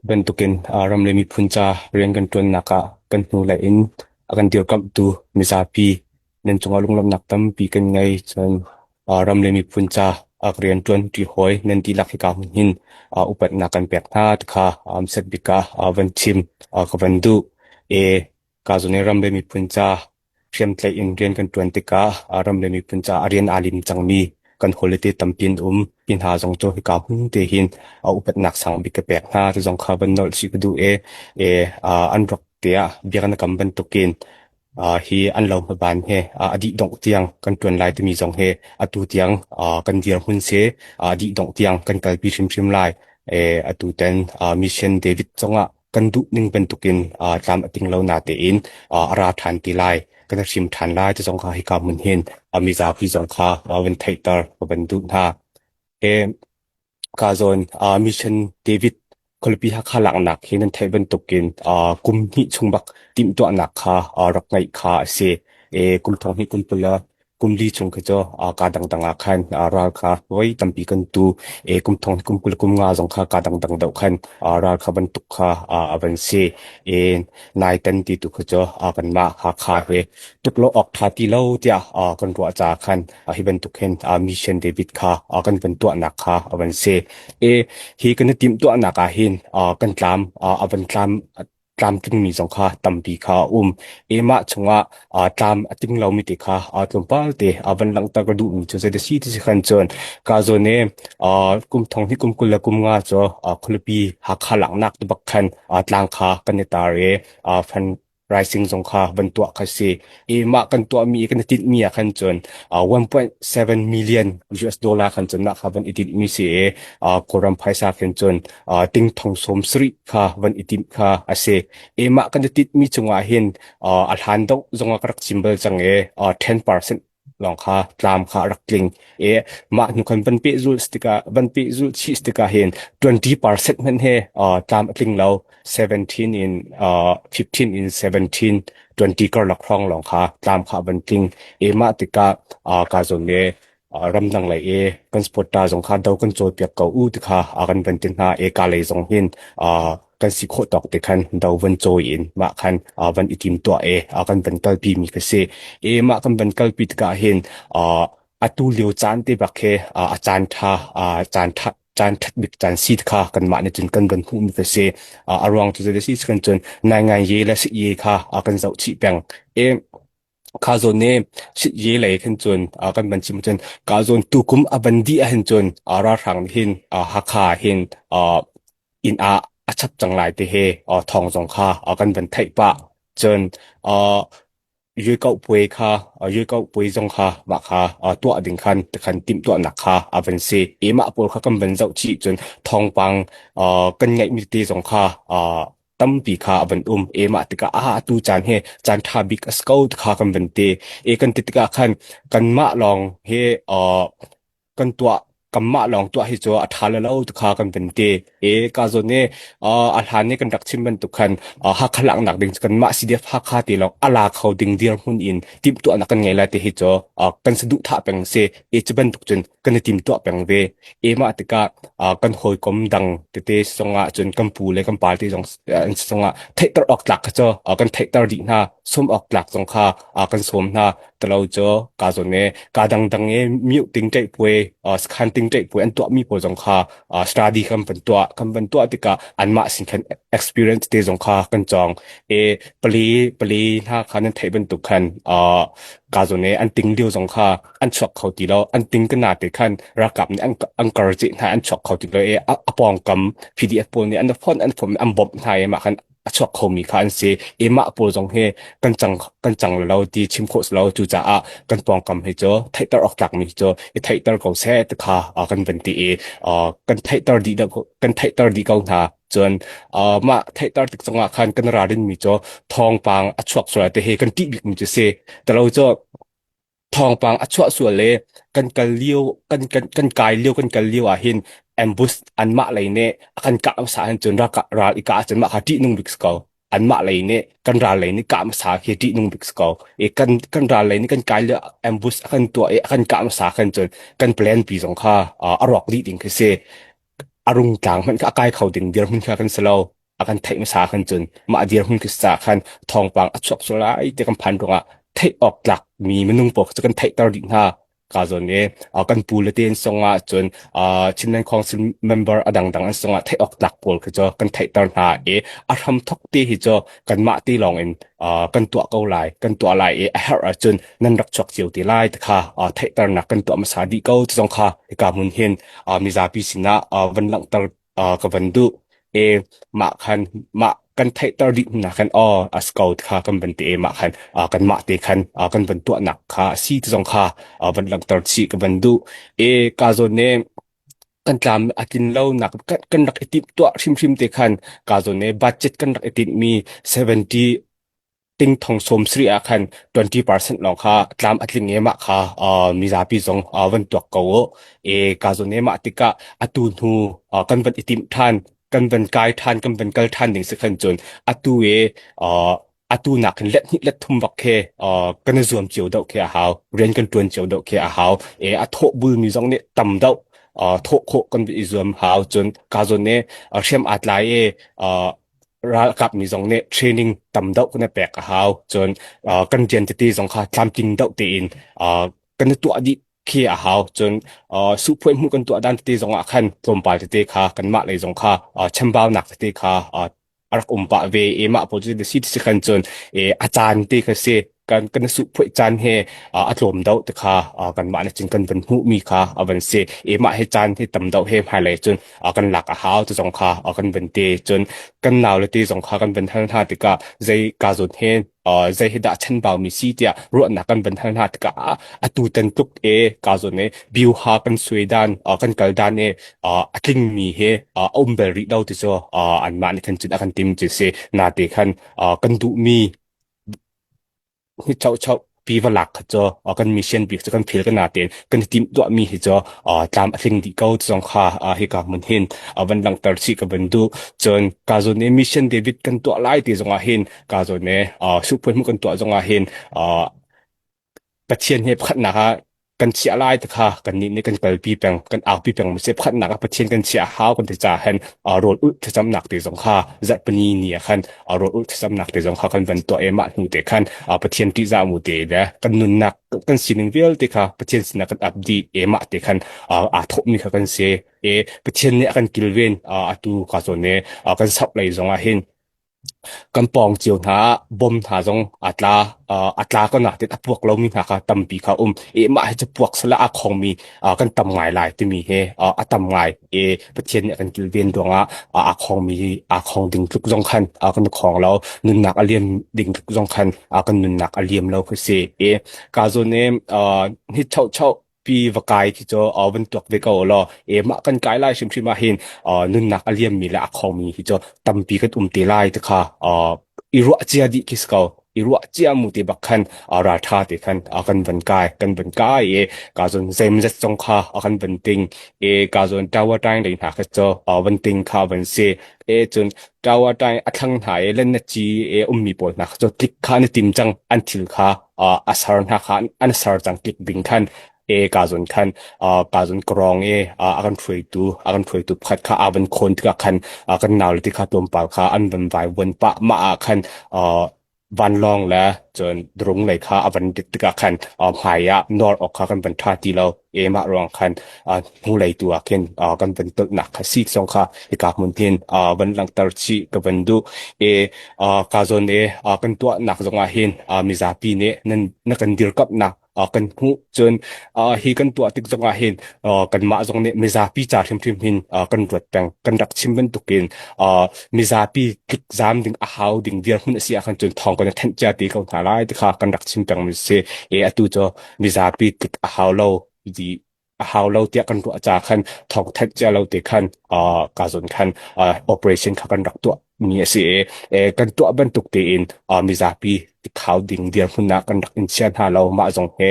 Bantukin ram le miphun ca rian kan ṭuannak ah kan hnulei in a kan dirkamhtu mizapi nan cungah lunglawmhnak tampi kan ngei. Cun ram le miphun ca rian ṭuanṭi hawi nan dihlak hika hmun hin upatnak kan pek hna ti kha set bik ah van chim ka van duh. E Ka zawn i ram le miphun ca hriamtlaih in rian kan ṭuan tikah ram le miphun ca a rian aa lim cangmi kan hawile tampi an um. Hi hna zong cu hika hmun te hin a upatnak sang bik ka pek hna. Cu zong kha van nolh chih ka duh i an rak te ah bia na kam bantukin hi an lo hmaban he a dih dongh tiang kan ṭuan lai timi zong hi atu tiang kan dirhmun si a dih dongh tiang kan kalpi hrimhrim lai. Atu tan Mission David zongah kan duh ning bantukin tlam a ting lo natein a ra ṭhan ti lai, kan hrim ṭhan lai ti zong kha hika hmun hin mizapi zong kha van theihter ka van duh hna. E, ka zawn Mission David khualipi Hakha laknak hi nan theih bantukin kum hnih chung bak timhtuahnak kha rak ngeih kha a si. E, kum thong hnih kum kul kum li chung khi cu kaa dangdang ah khan ral kha voi tampi kan tu. E kum thong kum 20 kum nga zong kha kaa dangdang deuh khan ral kha bantuk kha a van si. E nai tan ti tu khi cu kanmah Hakha he tuk lo awk tha ti lo tiah kan ruah caah khan hi bantuk hin Mission David kha kan van tuahnak kha a van si. E hi kan i timhtuahnak ah hin kan tlam a van tlam tlamtlingmi zong kha tampi kha a um. I mah chungah tlam a tling lomi te kha tlawmpal te van langhter ka duhmi cu zei si ti si khan cun ka zawn i kum thong hi kum 20 le kum nga cu khualipi Hakha laknak te bak khan tlang kha kan i tar i fan rising zong kha van tuah kha si. I mah kan tuahmi kan i tinhmi ah khan cun 1.7 million US dollar khan cun mah kha van i tinhmi si i Kawlram phaisa khin cun ting thong sawm sarih kha van i timh kha a si. I mah kan i tinhmi cungah hin a hlan deuh zongah ka rak chim bal cang i 10% lawng kha tlam kha a rak tling. I mah hnu khan van pehzulh tikah van pehzulh chih tikah hin 20% hmanh he tlam a tling lo. 17 in 15 in 17 20 karlak hrawng lawng kha tlam kha van tling. I mah tikah ka zawn le ramdang lei i kan supporter zong kha do kan cawnpiak ko u ti kha a kan van ti hna i ka lei zong hin kan si khawh tawk te khan do van cawi in mah khan van i tim tuah i kan van kalpi mi ka si. I mah kan van kalpi tikah hin atu lio caan te bak khi a caan ṭha caan ṭha caan ṭhat bik caan si kha kanmah nih cun kan van hmuhmi ka si. A ruang cu zei si kan cun nai ngai ye le si ye kha kan zoh chih peng. I Kha zawn nih ye lei khin cun kan van chim cun ka zawn tukum a van dih ahhin cun ralhrang nih hin Hakha ah hin inn ah a chap cang lai ti hi thawng zong kha kan van theih pah. Cun Yuekoh puai kha Yuekoh puai zong kha mah kha tuah ding khan tikhan timhtuahnak kha a van si. I mah pawl kha kan van zoh chih cun thawngpang kan ngeihmi tete zong kha tampi kha a van um. E mah tikah ah atu caan hi caan ṭha bik a si ko ti kha kan van ti. E kan ti tikah khan kanmah lawng hi kan tuah kanmah lawng tuah hi cu a ṭha lo ti kha kan van ti. E ka zawn i a hlan i kan rak chim bantuk khan Hakha laknak ding cu kanmah CDF Hakha ti lawng a la kho ding dirhmun in timhtuahnak kan ngei lai ti hi cu kan saduhthah peng si. E cu bantuk cun kan i timtuah peng ve. E mah tikah kan hawikom dang tete zongah cun kan pu le kan pa te zong an si zongah theihter awk tlak kha cu kan theihter dih hna. Sawm awk tlak zong kha kan sawm hna. Talo cu ka zawn e ka dangdang e mute ting ṭeih puai sakhan ting ṭeih puai an tuahmi pawl zong kha study kan van tuah. Kan van tuah tikah anmah sin khan experience te zong kha kan cawng. E pali pali hna kha nan theih bantuk khan ka zawn e an ting lio zong kha an chuak kho ti lo an ting ka na te khan ralkap nih an an kar ceh hna an chuak kho ti lo i a pawngkam PDF pawl nih an phone an phone an bawmh hna i mah khan a chuak khomi kha an si i mah pawl zong hi kan cang kan cang lo ti chim khawh si lo cucaah kan pawngkam hi cu theihter awk tlakmi cu i theihter ko seh ti kha kan van ti i kan theihter dih kan theihter dih ko hna cun mah theihter tik zongah khan kan ralrin mi cu thawngpang a chuak sual te hi kan ṭih bikmi cu si talo cu thawngpang a chuah sual le kan kal lio kan kan kan kai lio kan kal lio ah hin ambush anmah lei nih a kan kah hmasa hin cun ral ral i kah ahcun mah kha ṭihnung bik si ko anmah lei nih kan ral lei nih kah hmasa khi ṭihnung bik si ko i kan kan ral lei nih kan kai lio ambush a kan tuah i a kan kah hmasa khan cun kan plan pi zong kha a rawk dih ding khi si. A rung tlang hmanh kha a kai kho ding dirhmun kha kan si lo. A kan theih hmasa khan cun mah dirhmun khi ca khan thawngpang a chuak sual lai ti kan phan ruangah theih awk tlak mi minung pawl cu kan theihter dih hna. Ka zawn i kan pu le te an song ah cun Chinland Council member a dangdang an song ah theih awk tlak pawl khi cu kan theihter hna i a hram thok te hi cu kanmah te lawng in kan tuah ko lai kan tuah lai i a herh ahcun nan rak chuak cio te lai ti kha theihternak kan tuah hmasa dih ko ti zong kha hika hmun hin mizapi sinah van langhter ka van duh. E mah khan mah kan theihter dih hna khan aw as ko kha kan van te mah khan kan mah te khan kan van tuahnak kha a si ti zong kha van langhter chih ka van duh. E ka zawn ne kan tlam a tlin lo nak kan rak i timh tuah hrimhrim te khan ka zawn ne budget kan rak i tinh mi 70 ting thong sawm sarih ah khan 20% lawng kha tlam a tling e mah kha mizapi zong van tuak ko u. E ka zawn e mah tikah atu hnu kan van i timh than kan van kai than kan van kal than ding si khan cun atu e atu nak hin let hnih let thum bak khe kan i zuam cio deuh khi a hau rian kan tuan cio deuh khi a hau e a thawh bul mi zong nih tam deuh thawh khawh kan i zuam hau cun ka zawn e hriam aa tlai e ralkap mi zong nih training tam deuh kan i pek a hau. Cun kan rian tete zong kha tlamtling deuh tein kan i tuah dih khi a hau. Cun suhphuai hmuh kan tuah dan tete zong ah khan tlawmpal tete kha kanmah lei zong kha chambaunak tete kha a rak um pah ve i mah pawl cu si si khan cun a caan te kha si kan kan suh phuai caan he a tlawm deuh te kha kanmah nih cun kan van hmuhmi kha a van si i mah hi caan hi tam deuh he hmailei cun kan lak a hau ti zong kha kan van ti cun kan nau le ti zong kha kan van hal hna tikah zei ka zawn he zei hi dah chanbau mi si tiah ruahnak kan van hal hna tikah atu tan tluk e ka zawn e biu ha kan suai dan kan kal dan e a tling mi he a um bel rih lo ti cu anmah nih khan cun a kan tim ci si na te khan kan duh mi Chauhchauh pi va lak kha cu kan mission bik cu kan phil ka natein kan i timh tuahmi hi cu tlam a tling dih ko ti zong kha hika hmun hin van langhter chih ka van duh. Cun ka zawn i mission David kan tuah lai ti zongah hin ka zawn i suhphuai hmuh kan tuah zongah hin Pathian he pakhatnak ah kan chiah lai ti kha kannih nih kan kalpi peng kan aupi peng mi si pakhatnak ah Pathian kan chiah hau kan ti caah hin rawl ulh thlacamnak te zong kha zarhpini ni ah khan rawl ulh thlacamnak te zong kha kan van tuah i mah hnu te khan Pathian ṭihzah mu te le kan nunnak kan sining vialte kha Pathian sinah kan ap dih i mah te khan aa thawhmi kha kan si i Pathian nih a kan kilven atu ka zawn i kan sauh lei zong ah hin Kan pawng cio hna ah bom hna zong aa tla. A tla ko natin a puak lomi hna kha tampi kha um. I mah hi cu puak sala aa khongmi kan tam ngai lai timi hi a tam ngai. I Pathian nih a kan kilven ruangah aa khongmi aa khong ding tluk zong khan kan khong lo. Nunnak a liam ding tluk zong khan kan nunnak a liam lo khi si. I ka zawn i hi chohchoh pi va kai khi cu van tuak ve ko law e mah kan kai lai hrimhrim ah hin nunnak a liammi le a khongmi hi cu tampi kan um te lai ti kha i ruah cia dih khi si ko i ruah cia mu te bak khan raltha te khan kan van kai kan van kai e ka zon zeimzet zong kha kan van ting e ka zon tower tang ding hna kha cu van ting kha van si e cun tower tang a thlang hna e len na chi e ummi pawl hna kha cu tlik kha an i tim cang an thil kha a ser hna kha an ser cang tlik ding khan e ka zon khan ka zon krong e a kan hruaitu a kan hruaitu pakhat kha a van khawn tikah khan kan nau le ti kha tlawmpal kha an van vai vuan pah mah ah khan vanlawng le cun drung lei kha a van dik tikah khan hmai ah nawr awk kha kan van tha ti lo e mah ruang khan hnulei tu ah khin kan van tolhnak kha si zong kha hika hmun hin van langhter chih ka van duh e ka zawn i kan tuahnak zongah hin mizapi nih nan na kan dirkamhnak kan hmuh cun hi kan tuah tik zongah hin kanmah zong nih mizapi ca hrimhrim hin kan ruat peng kan rak chim bantukin mizapi tlikzam ding a hau ding dirhmun a si ahkhan cun thawng kan i thenh cia te ko hna lai ti kha kan rak chim peng mi si e atu cu mizapi tlik a hau lo ti a hau lo tiah kan ruah ca khan thawng thanh cia lo te khan ka zawn khan operation kha kan rak tuah mi a si i kan tuah bantuk tein mizapi tikhau ding dirhmun ah kan rak in chia hna lo mah zong he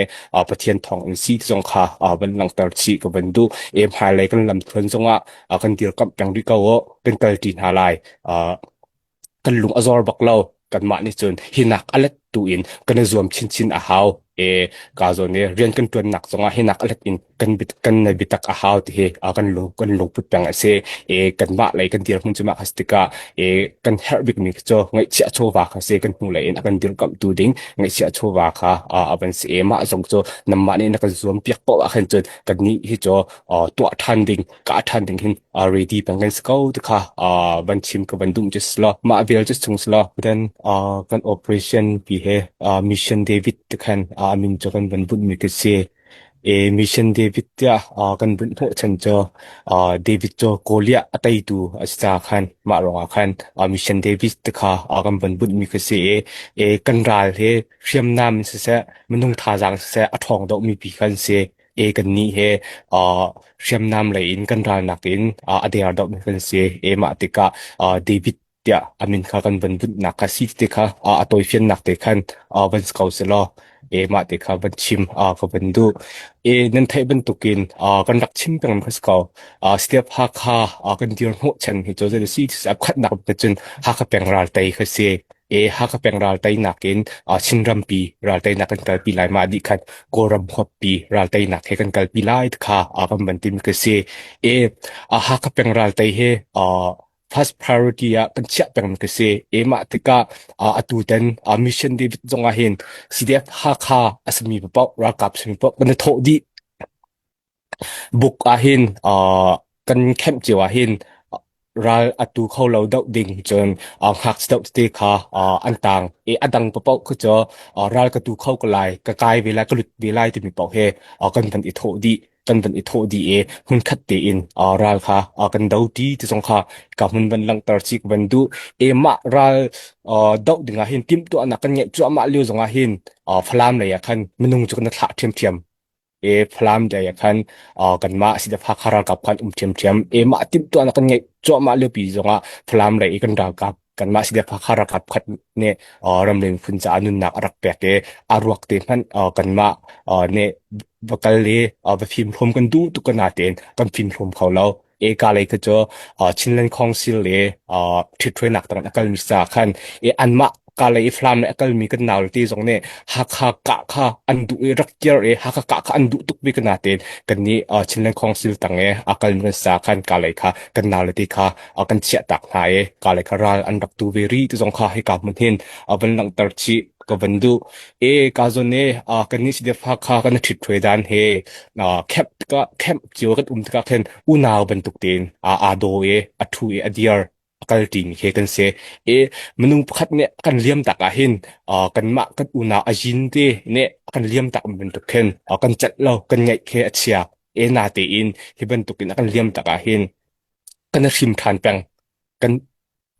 Pathian thawng in si zong kha van langhter chih ka van duh e hmailei kan lamthluan zongah kan dirkamh peng rih ko u kan kalṭi hna lai kan lung a zor bak lo kanmah nih cun hinak a let. tu in kan i zuam chinchin a hau. E ka zawn i rian kan ṭuannak zongah hinak a let in kan bit kan nei biatak a hau ti hi kan lung kan lungput peng a si. E kanmah lei kan dirhmun cu mah kha si tikah e kan herh bikmi cu ngaihchiah chawva kha si kan hnulei in a kan dirkamhtu ding ngaihchiah chawva kha a van si e mah zong cu nanmah nih na kan zuam piak paoh ah khan cun kannih hi cu tuah ṭhan ding kah ṭhan ding hin ready peng kan si ko ti kha van chim ka van duh cu si lo mah vial cu chung si lo then kan operation pi he mission David ti khan a min cu kan van bunh mi ka si e mission David tiah kan bunh hnawh chan cu David cu Goliath a teitu a si ca khan mah ruangah khan mission David ti kha kan van bunh mi ka si i e kan ral he hriamnam siseh minung thazaang siseh a ṭhawng deuh mi pi kan si e kannih he hriamnam lei in kan ralnak in a der deuh mi kan si. E mah tikah David tiah a min kha kan van bunhnak kha si te kha a tawifiannak te khan van si ko selaw e mah te kha van chim ka van duh. E nan theih bantukin kan rak chim peng kha si ko. Step Hakha kan dir hnawh chan hi cu zei si khatnak cun Hakha peng ral tei kha si. E Hakha peng ral teinak in Chinrampi ral teinak kan kalpi lai mah dih khan Kawlram huappi ral teinak he kan kalpi lai kha kan van tim ka si. E Hakha peng ral tei he first priority ah kan chiah peng ka si. E mah tikah atu ten Mission David zong ah hin CDF Hakha a simi paoh ralkap simi paoh kan i thawh dih. Buk ahhin kan kemh cio ahhin ral a tu kho lo deuh ding cun ngakchia deuh tete kha an tang i a dang paoh kha cu ral ka tu kho ko lai, ka kai ve lai, ka lut ve lai timi paoh hi kan van i thawh dih. Kan van i thawh dih i hmunkhat tein ral kha kan do ṭi ti zong kha ka hmun van langhter chih ka van duh. I mah ral doh ding ahhin timhtuahnak kan ngeih cuahmah lio zong ahhin Falam lei ah khan minung cu kan i thlah ṭhiamṭhiam. E Falam dei ah khan kanmah CDF Hakha ralkap khan um ṭhiamṭhiam. E mah timhtuahnak kan ngeih cuahmah liopi zongah Falam lei i kan ralkap kanmah CDF Hakha ralkap khat nih ramleng phun caah nunnak a rak pek i a ruak te hmanh kanmah nih va kal i va fimhlawm kan duh tuk ko natein kan fimhlawm kho lo. Eka lei kha cu Chinland Council le ṭhithruainak tang a kalmi ca khan i anmah ka lei i Falam le a kalmi kan nau le te zong nih Hakha kah kha an duh i rak kir i Hakha kah kha an duh tuk ve ka natein kan nih Chinland Council tang i a kalmi kan sa khan ka lei kha kan nau le te kha kan chiah tak hna i ka lei kha ral an rak tu ve ri ti zong kha hika hmun hin a van langhter chih ka van duh. E ka zawn e kan nih CDF Hakha kan i ṭhithruai dan he camp tikah camp cio kan um tikah khin unau bantuk tein aa daw i a ṭhu i a dir a kal ṭimi khi kan si. I minung pakhat nih a kan liam tak ah hin kanmah kan unau a yin te nih a kan liam tak bantuk khin kan celh lo kan ngaih khi a chia. E na tein hi bantukin a kan liam tak ah hin kan i hrim ṭhan peng. Kan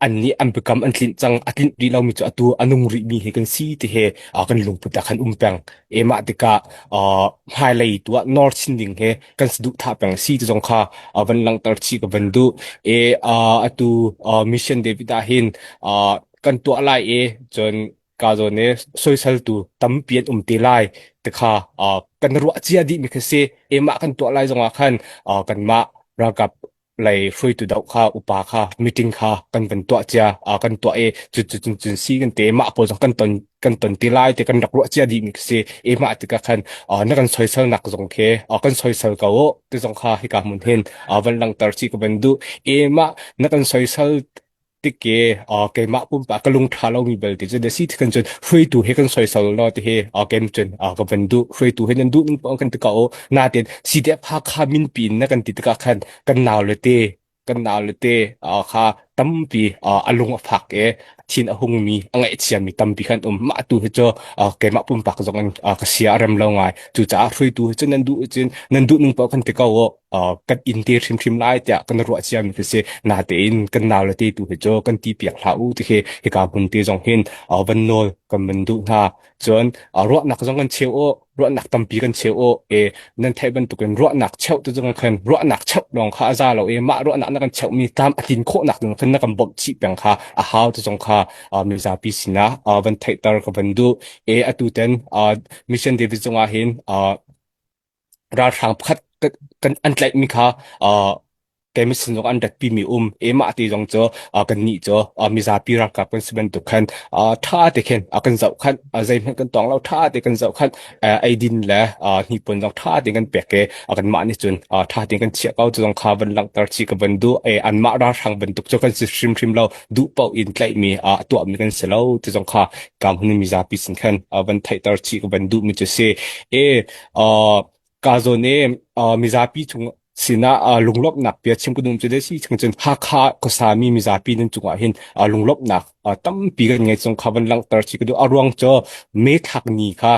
annih an biakam an tlinh cang a tlinh rih lomi cu atu a nung rihmi hi kan si ti he kan lungput ah khan um peng. E mah tikah hmailei tu ah nawr chin ding he kan saduhthah peng si ti zong kha van langhter chih ka van duh. E atu Mission David ah hin kan tuah lai i cun ka zawn i soiseltu tampi an um te lai ti kha kan ruah cia dihmi kha si. E mah kan tuah lai zongah khan kanmah ralkap lei hruaitu doh kha upa kha meeting kha kan van tuah cia kan tuah i cu cu cun cun si kan te mah pawl zong kan ton kan ton ti lai ti kan rak ruah cia dih mi si e mah tikah khan na kan soisel nak zong khi kan soisel ko ti zong kha hika hmun hin van langhter chi ka van duh e mah na kan soisel tike keimah pumpak ka lung ṭha lomi belte cu si kan cun hruaitu he kan soisel lo ti hi kem cun ka van duh hruaitu he nan duh ning paoh kan ti ko natin CDF Hakha min pin na kan ti tikah khan kan nau le te kan nau le te kha tampi a lung a fak i thin a hungmi a ngaihchiami tampi khan um mah tu hi cu keimah pumpak zong in ka sia a rem lo ngai cucaah hruaitu hi cu nan duh cun nan duh ning paoh kan ti ko kan inn te hrimhrim lai tiah kan ruah ciami khi si natein kan nau le te tu hi cu kan ti piak hlah u ti khi hika hmun te zong hin van nawl kan van duh hna cun ruahnak zong kan cheu u ruahnak tampi kan cheu u e nan theih bantukin ruahnak cheuh tu zong khan ruahnak cheuh lawng kha a za lo i mah ruahnak na kan cheuhmi tlam a tlin khawhnak ding khan na kan bawmh chih peng kha a hau tu zong kha mizapi sinah van theihter ka van duh e atu ten mission David zongah hin ralhrang pakhat kan an tlaihmi kha. Keimah sin zong an ratpi mi um e mah ti zong cu kan nih cu mizapi ralkap kan si bantuk khan tha te khin kan zoh khan zeihmanh kan tong lo tha te kan zoh khan eidin le hnipuan zong tha te kan pek i kanmah nih cun tha te kan chiah ko cu zong kha van langhter chih ka van duh e anmah ralhrang bantuk cu kan si hrimhrim lo duh paoh in tlaihmi tuahmi kan si lo ti zong kha kam hun mizapi sin khan van theihter chih ka van duh mi cu si e Ka zawn i mizapi chung sinah lunglawmhnak bia chim ka duh cu si chung cun Hakha khuasami mizapi nan cungah hin lunglawmhnak tampi kan ngei cung kha van langhter chi ka duh. A ruang cu May thlak ni kha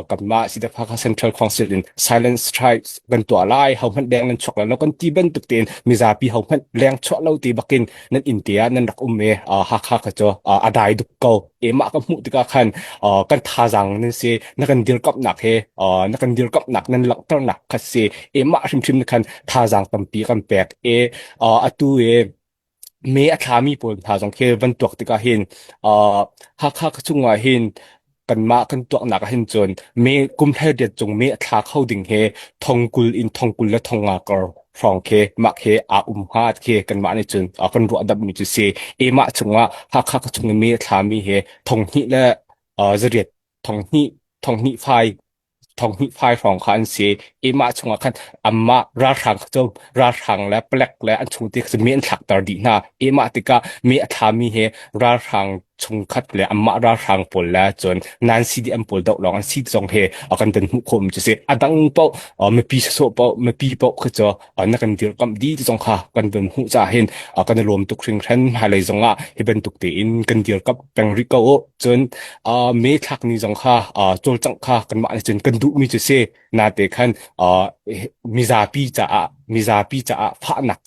kanmah CDF Hakha Central Council in silent strike kan tuah lai hohmanh leng nan chuak lai lo kan ti bantuk tein mizapi hohmanh leng chuah lo ti bakin nan inn te ah nan rak um i Hakha kha cu a dai duk ko. E mah ka hmuh tikah khan kan thazaang nan si na kan dirkamhnak he na kan dirkamhnak nan langhternak kha si e mah hrimhrim khan thazaang tampi kan pek e atu e me a thlami pawl hna zong khi van tuak tikah hin Hakha ka chungah hin kanmah kan tuaknak ah hin cun me kum 18 cung me a thla kho ding he thongkul in thongkul le thonga kar hrawng khi mah khi aa um hnga khi kanmah nih cun kan ruah dammi cu si e mah chungah Hakha ka chung i me a thlami he 2000 le zariat 2000 2000 fai 2000 fai hrawng kha an si i mah chungah khan anmah ralhrang kha cu ralhrang le palek le an chungte kha cu mi an thlakter dih hna i mah tikah mi a thlami hi ralhrang chungkhat le anmah ralhrang pawl le cun nan CDM pawl doh lawng an si zong hi a kan dan hmuh khawhmi cu si a dang paoh mipi sawsawh paoh mipi paoh kha cu na kan dirkamh dih ti zong kha kan van hmuh caah hin kan i lawm tuk hringhran hmailei zong ah hi bantuk tein kan dirkamh peng rih ko u cun me thlak ni zong kha cawlcangh kha kanmah nih cun kan duhmi cu si nate khan mizapi caah mizapi caah fahnak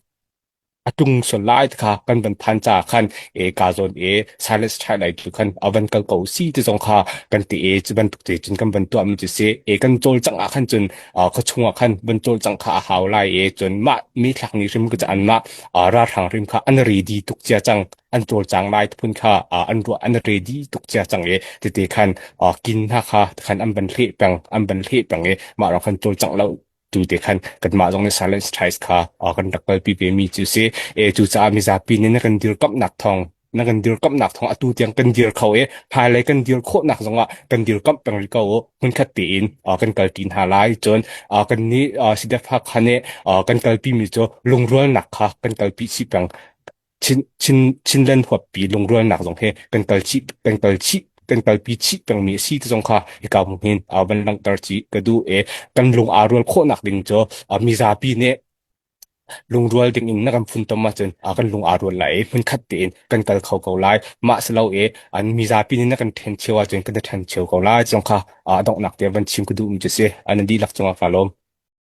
a tlung sual lai ti kha kan van phan caah khan e ka zawn e silence ṭhai lai tu khan a van kal ko si ti zong kha kan ti e cu bantuk te cun kan van tuah mi cu si e kan cawlcangh ah khan cun khuachung ah khan van cawlcangh kha a hau lai e cun mah mi thlak ni hrim ka an mah ralhrang hrim kha an ready tuk cia cang an cawlcang lai phun kha an ruah an ready tuk cia cang e tete khan kin hna kha khan an van hleh peng an van hleh peng e mah rang khan cawlcangh lo tu te khan kanmah zong nih silent strike kha kan rak kalpi ve mi cu si e cucaah mizapi nih na kan dirkamhnak thawng na kan dirkamhnak thawng atu tiang kan dir kho i hmailei kan dir khawhnak zongah kan dirkamh peng rih ko u hmunkhat tein kan kalpi hna lai cun kan nih CDF Hakha nih kan kalpi mi cu lungrualnak kha kan kalpi chih peng Chin, Chin, Chinland huappi lungrualnak zong hi kan kal chih kan kal chih kan kalpi chih pengmi a si ti zong kha hika hmun hin van langhter chih ka duh i kan lung aa rual khawhnak ding cu mizapi nih lungrual ding in na kan funtom ahcun kan lung aa rual lai i hmunkhat tein kan kal kho ko lai mah si lo i an mizapi nih na kan ṭhen cheu ahcun kan i ṭhen cheu ko lai zong kha a donghnak te van chim ka duhmi cu si an dihlak cungah ka lawm.